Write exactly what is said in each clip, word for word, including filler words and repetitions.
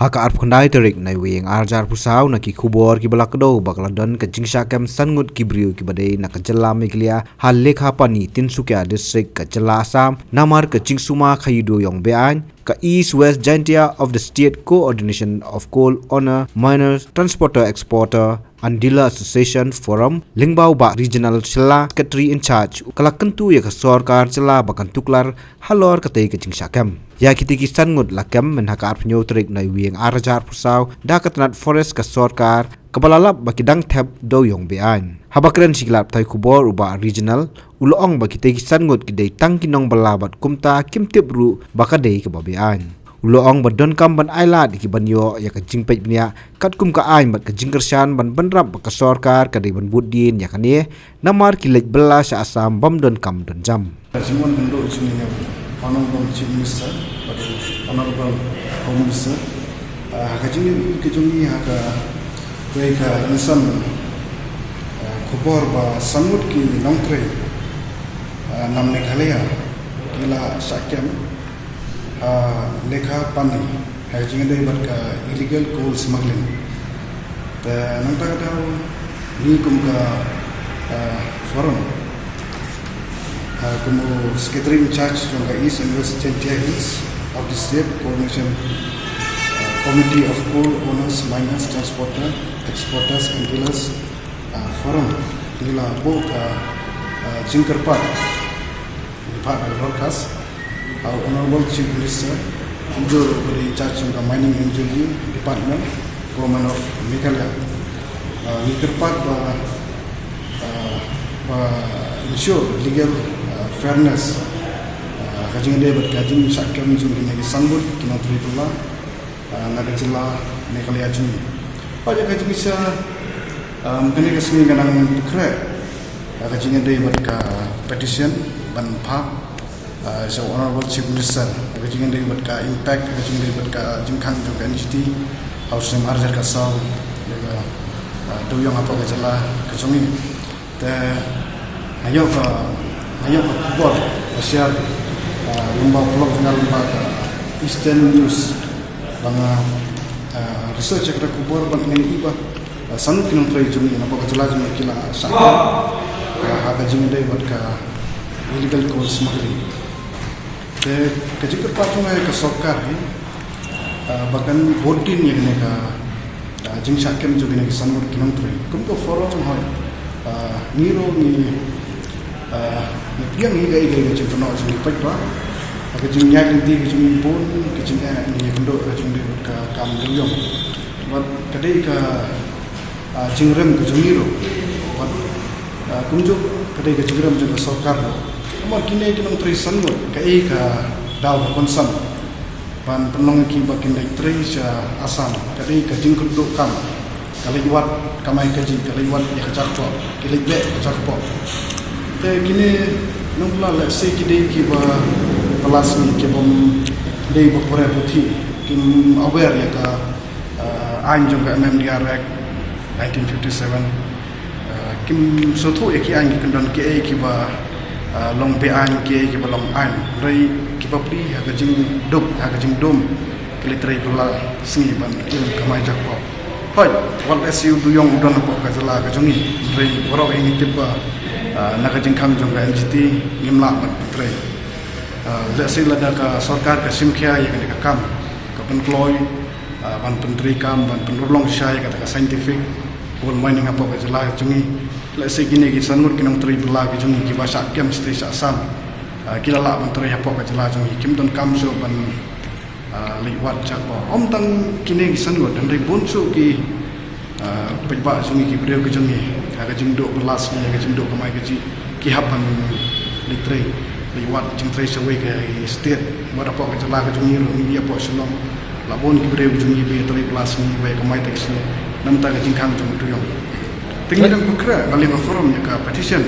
Ha ka arphew khyndai tarik Naiwieng ar hajar arphew saw, na ki khubor kiba la kdew ba ka la don ka jingshah kem san ngut ki briew kiba dei na ka jylla Meghalaya ha Lekha Pani, Tinsukia District ka jylla Assam, namar ka jingsumar khaïi dewïong beaiñ. Ka East West Jaintia of the State Coordination of Coal Owner, Miners, Transporter, Exporter and Dealer Association Forum, lyngba u Bah Reginald Shylla, Secretary in Charge, ka la kyntu ïa ka sorkar jylla ba kan tuklar halor katei ka jingshah kem. Ïa kitei ki san ngut la kem mynha ka arphew hynñiew tarik Naiwieng ar hajar arphew saw da ka tnat Forest ka sorkar, kaba la lap ba ki dang thep dewïong beaiñ. Haba kren sha ki lad pathai khubor u Bah Reginald, u la ong ba kitei ki san ngut ki dei tang ki nongbylla bad kumta kim tip ruh ba ka dei kaba beaiñ. U la ong ba donkam ban ailad ïa ki ban ïoh ïa ka jingpeit bniah katkum ka aiñ bad ka jingkyrshan ban bynrap ba ka sorkar ka dei ban bud dien ïa kane, namar ki leit bylla sha Assam bym donkam donjam. Ka jingwan kynduh jong ngi ïa u Honorable Chief Minister bad u Honorable Home Minister. Ah, ha ka jingïohi ka jong ngi ha ka, kawei ka jingsan, ah, khubor ba san ngut ki nongtrei, ah, na Meghalaya ki la shah kem ha Lekha Pani ha ka jingïadei bad ka illegal coal smuggling. Te nangta ka daw ngi kum ka, ah, forum, ah, kum u Secretary in Charge jong ka East and West Jaintia Hills of the State Coordination, ah, Committee of Coal Owners, Miners, Transporter, Exporters and Dealers, ah, Forum, ngi la buh ka, ah, jingkyrpad bad ka dorkhas ha u Honorable Chief Minister, kumjuh ruh bad in charge jong ka Mining and Jewellery Department, Government of Meghalaya. Ah, ngi kyrpad ba, ah, ba ensure legal, ah, fairness, ah, ka jingïadei bad ka jingshah kem jong kine ki san ngut ki nongtrei bylla, ah, na ka jylla Meghalaya jong ngi. Bad ïa ka jingshisha, ah, kane ka sngi nga dang pynkhreh, ah, ka jingïadei bad ka petition ban phah, ah, sha u Honorable Chief Minister, ka jingïadei bad ka impact, ka jingïadei bad ka jingkhang jong ka N G T ha u snem ar hajar khatsaw, ïa ka, ah, dewïong hapoh ka jylla ka jong ngi. Te nga ïoh ka, nga ïoh ka khubor ba share, ah, lyngba u paralok jong nga, lyngba ka Eastern News, ba nga, ah, research ïa kata ka khubor bad nga ïohi ba, ah, san ngut ki nongtrei jong ngi napoh ka jylla jong ngi ki la shah kem, ah, ha ka jingïadei bad ka illegal coal smuggling. Te ka jingkyrpad jong nga ïa ka sorkar hi, ah, ba kan bud dien ïa kane ka, ah, jingshah kem jong kine ki san ngut ki nongtrei. Kum ka forum hoi, ah, ngi ruh ngi, ah, ngi pdiang hi kaei kaei ka jingkynnoh jong ngi paidbah. Ah, ka jingïaid lynti ka jong ngi bun, ka jing, eh, ngi ïakynduh ka jingdei ka kam dewïong. Bad ka dei ka, ah, jingrem ka jong ngi ruh. Bad, ah, kumjuh ka dei ka jingrem jong ka sorkar ruh. Namar kine ki nongtrei san ngut, kaei ka daw ka concern ban pynlong ïa ki ba kin leit trei sha Assam, ka dei ka jingkyrduh kam, ka leit wad kamai kajih, ka leit wad ïa ka jakpoh, ki leit beh ka jakpoh. Te kine nongbylla lehse ki dei kiba bylla sngi, ki bym dei ba pure puthi, kim aware ïa ka, ah, aiñ jong ka M M D R Act nineteen fifty-seven. Ah, kim sngewthuh ïa ki aiñ ki kyndon, kiei kiba, ah, long beaiñ, kiei kiba long aiñ. Hynrei kiba pli ha ka jingduk, ha ka jingdum, ki leit trei bylla sngi ban im kamai jakpoh. Hooid, wat lehse u dewïong u don hapoh ka jylla ka jong ngi, hynrei baroh hi ngi tip ba, ah, na ka jingkhang jong ka N G T ngim lah ban pyntrei. Ah, lehse lada ka sorkar ka shim khia ïa kane ka kam, ka pynkloi, ah, ban pyntreikam, ban pynurlong shisha ïa kata ka scientific coal mining hapoh ka jylla ka jong ngi. Lehse kine ki san ngut ki nongtrei bylla ki jong ngi kiba shah kem shatei sha Assam, ah, ki la lah ban trei hapoh ka jylla jong ngi, kim donkam shuh ban, ah, leit wad jakpoh. Ym tang kine ki san ngut, hynrei bun shuh ki, ah, paidbah jong ngi, ki briew ki jong ngi, ha ka jingduh bylla sngi, ha ka jingduh kamai kajih, ki hap ban leit trei, leit wad jingtrei sha wei ka state. Wat hapoh ka jylla ka jong ngi ruh, ngi ïa hapoh Shillong, la bun ki briew ki jong ngi ba ïa trei bylla sngi, ba ïa kamai taxi, namar ka jingkhang jong u dewïong. Te ngi dang pynkhreh na liang ka forum ïa ka petition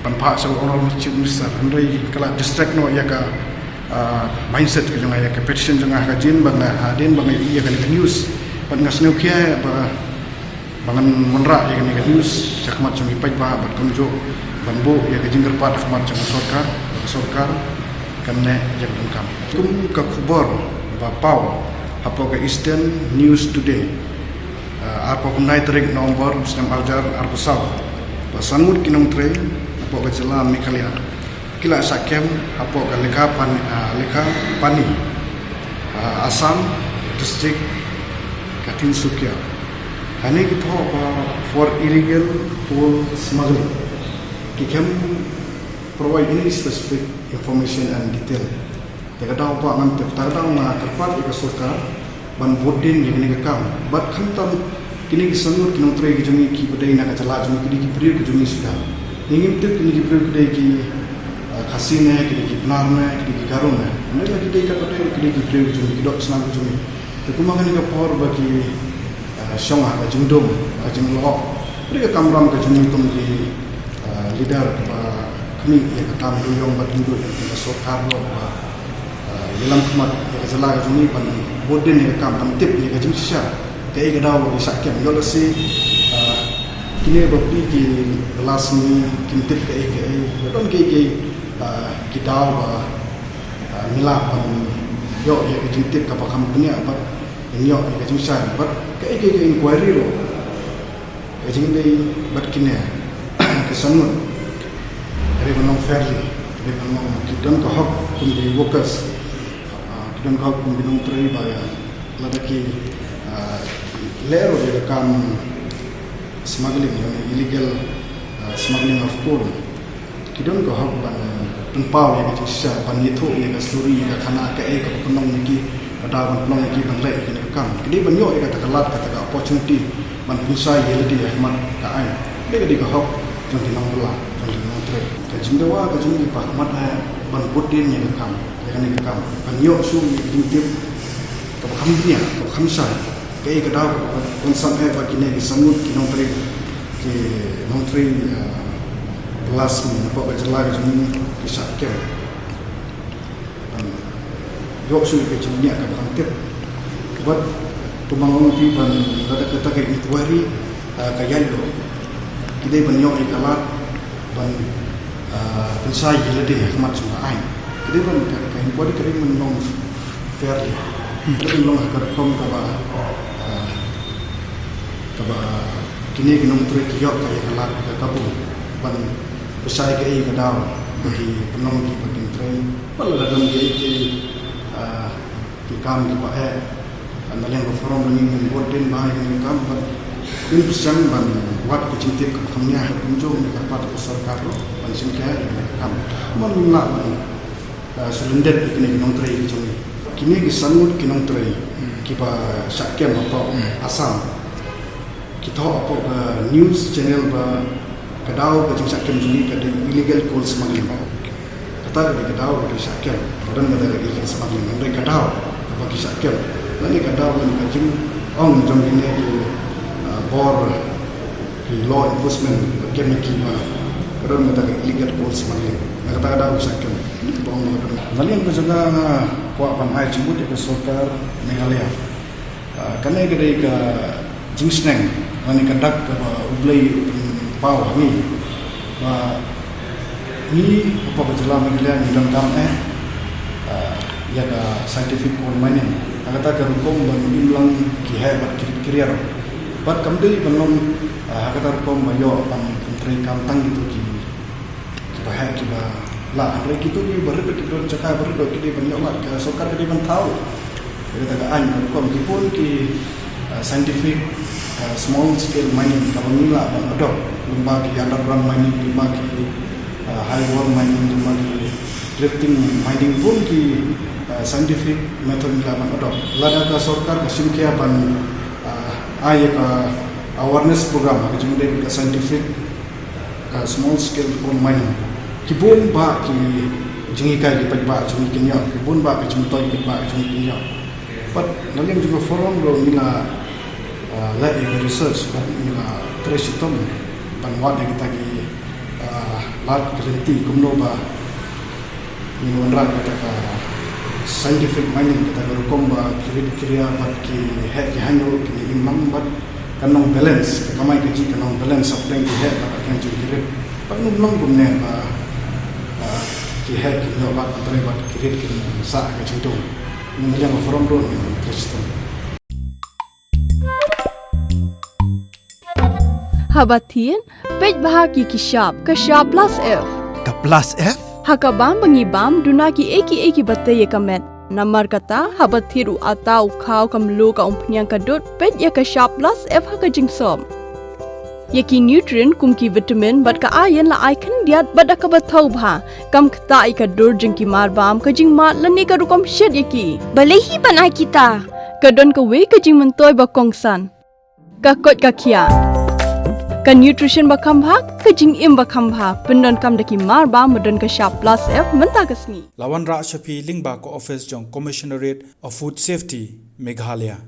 ban phah sha u Honorable Chief Minister, hynrei ka la distract noh ïa ka, ah, mindset ka jong nga, ïa ka petition jong nga, ha ka jingba nga, hadien ba nga ïohi ïa kane ka news. Bad nga sngewkhia ba, ba ngan wanrah ïa kane ka news sha khmat jong ki paidbah, bad kumjuh ban buh ïa ka jingkyrpad ha khmat jong ka sorkar, ka sorkar kan leh ïa ka donkam. Kum ka khubor ba paw Hapoh ka Eastern News Today, ah, arphew khyndai tarik November, snem arhajar arphew saw, ba san ngut ki nongtrei hapoh ka jylla Meghalaya ki la shah kem hapoh ka Lekha Pani, ah, Lekha Pani, ah, Assam district ka Tinsukia. Hangne ki thoh ba for illegal coal smuggling. Kim provide any specific information and detail. Te ka daw ba ngam tip, te ka daw nga kyrpad ïa ka sorkar ban bud dien ïa kane ka kam. Bad khamtam kine ki san ngut ki nongtrei ki jong ngi kiba dei na ka jylla jong ngi, ki dei ki briew ki jong ngi suda. Ngim tip kine ki briew ki dei ki, ah, Khasi ne, ki dei ki Pnar ne, ki dei ki Garo ne. Hynrei la ki dei katba dei, ki dei ki briew ki jong ngi, ki doh ki snam ki jong ngi. Te kumba kane ka por ba ki, ah, shong ha ka jingdum, ha ka jinglong. Hynrei ka kamram ka jong ngi kum ki, ah, leader ba khmih ïa ka kam dei ïong bad ïngduh ïa ka sorkar ruh ba, ah, ïalam khmat ïa ka jylla ka jong ngi ban bud dien ïa ka kam, ban tip ïa ka jingshisha. Kaei ka daw ba ki shah kem, ïoh lehse, ah, kine ba phi ki last ni kim tip kaei kaei. Don kaei kaei, ah, ki daw ba, ah, ngi lah ban ïoh ïa ka jingtip kaba kham bniah bad ïoh ïa ka jingshai bad kaei kaei ka inquiry ruh. Ka jingdei bad kine ki san ngut. Ka dei ban long fairly, ka dei ban long ki don ka hok kum ki workers. Ah, ki don ka hok kum ki nongtrei ba lada ki, ah, leh ruh ïa ka kam smuggling, illegal, ah, smuggling of coal. Ki don ka hok ban pynpaw ïa ka jingshisha, ban ïathuh ïa ka story, ïa ka khana kaei kaba pynlong na ki, ka daw ban pynlong ïa ki ban leh ïa kane ka kam. Ki dei ban ïoh ïa kata ka lad, kata ka opportunity ban pynshai ïa lade ha khmat ka aiñ. Ka dei ka hok jong ki nongbylla, jong ki nongtrei. Ka jingdawa ka jong ngi ba khmat eh ban bud dien ïa ka kam, ïa kane ka kam. Ban ïoh shuh ïa ka jingtip kaba kham bniah, kaba kham shai. Kaei ka daw kaba kongsan eh ba kine ki san ngut ki nongtrei, ki nongtrei, ah, bylla smi napoh ka jylla ka jong ngi ki shah kem. Ban ïoh shuh ka jingniah kaba kham tip. Bad kumba nga ong ïa phi, ban lada kata ka inquiry, ah, ka ïaid ruh, ki dei ban ïoh ïa ka lad ban, ah, pynshai ïa lade ha khmat jong ka aiñ. Ka dei ban, ka, ka inquiry ka dei ban long fairly. Ka dei ban long ha ka rukom kaba, ah, kaba kine ki nongtrei ki ïoh ka ïa ka lad ka kabu ban pynshai kaei ka daw ba ki pynlong ki ba kin trei. Bad lada don kaei kaei, ah, ki kam kiba eh, na liang ka forum ba ngin bud dien bha ïa kane ka kam, bad ngin pyrshang ban wad ka jingtip kaba kham bniah kumjuh, ngin kyrpad ïa ka sorkar ruh ban shim khia ïa kane ka kam. Kumno ngin lah ban, ah, shu lyndet ïa kine ki nongtrei ki jong ngi. Kine ki san ngut ki nongtrei kiba shah kem hapoh Assam. Ki thoh hapoh ka news channel ba ka daw ka jingshah kem jong ngi ka dei illegal coal smuggling. Kata ka dei ka daw ka jingshah kem. Ka don kata ka illegal smuggling, hynrei ka daw kaba ki shah kem. Lane ka daw lane ka jingong jong kine ki, ah, bor ki law enforcement ba kem ïa ki ba ka don kata ka illegal coal smuggling. Na kata ka daw ka shah kem. Kaba ong ba ka don. Na liang ka jong nga nga kwah ban ai jingmut ïa ka sorkar Meghalaya. Ah, kane ka dei ka jingsneng lane ka dak kaba U Blei u pynpaw ha ngi ba ngi hapoh ka jylla Meghalaya ngi donkam eh, ah, ïa ka scientific coal mining. Ha kata ka rukom ban im lang ki heh bad ki rit ki riar. Bad kam dei ban long, ah, ha kata rukom ba ïoh ban pyntrei kam tang kito ki kiba heh kiba lah, hynrei kito kiba rit, kiba don jaka ba rit, ki dei ban ïoh lad, ka sorkar ka dei ban thaw. Kata ka aiñ ka rukom ki bun ki, ah, scientific, ah, small scale mining kaba ngi lah ban adopt, lyngba ki underground mining, lyngba ki, ah, high wall mining, lyngba ki drifting mining, bun ki, ah, scientific method ngi lah ban adopt. Lada ka sorkar ka shim khia ban, ah, ai ka awareness program, ka jingdei ka scientific, ah, small scale coal mining. Ki bun bah ki jinghikai ki paidbah jong ngi kin ïoh, ki bun bah ki jingmyntoi ki paidbah jong ngi kin ïoh. Bad na liang jong ka forum ruh ngi la, ah, leh ïa ka research bad ngi la trei shitom ban wad ïa kita ki, ah, lad ki lynti kumno ba ngin wanrah kata ka scientific mining, kata ka rukom ba ki rit ki riar bad ki heh ki haiñ ruh kin im lang bad kan long balance, ka kamai kajih kan long balance hapdeng ki heh bad hapdeng jong ki rit. Bad ngim long kumne ba, ah, ki heh kin ïoh lad hynrei bad ki rit kin sah ka jingdum. Ngi liang forum road ni Kristen. Haba thied, peit bha ki ki shap, ka shap plus F. Ka plus F? Ha ka bam ba ngi bam, duna ki ei ki ei kiba tei ïa ka met. Namar kata, haba thied u ata u khaw ka mluh ka umphniang ka dud, peit ïa ka shap plus F ha ka jingsop. Ïa ki nutrient kum ki vitamin bad ka iron la ai khyndiat bad da kaba thaw bha. Kam ktah ïa ka dur jong ki marbam, ka jingmad lane ka rukom shet ïa ki. Balei hi ban ai kita? Ka don kawei ka jingmyntoi ba kongsan. Ka koit ka khiah. Ka nutrition ba kham bha, ka jingim ba kham bha. Pyndonkam da ki marbam ba don ka shap plus F mynta ka sngi. La wanrah sha phi lyngba ka office jong Commissionerate of Food Safety, Meghalaya.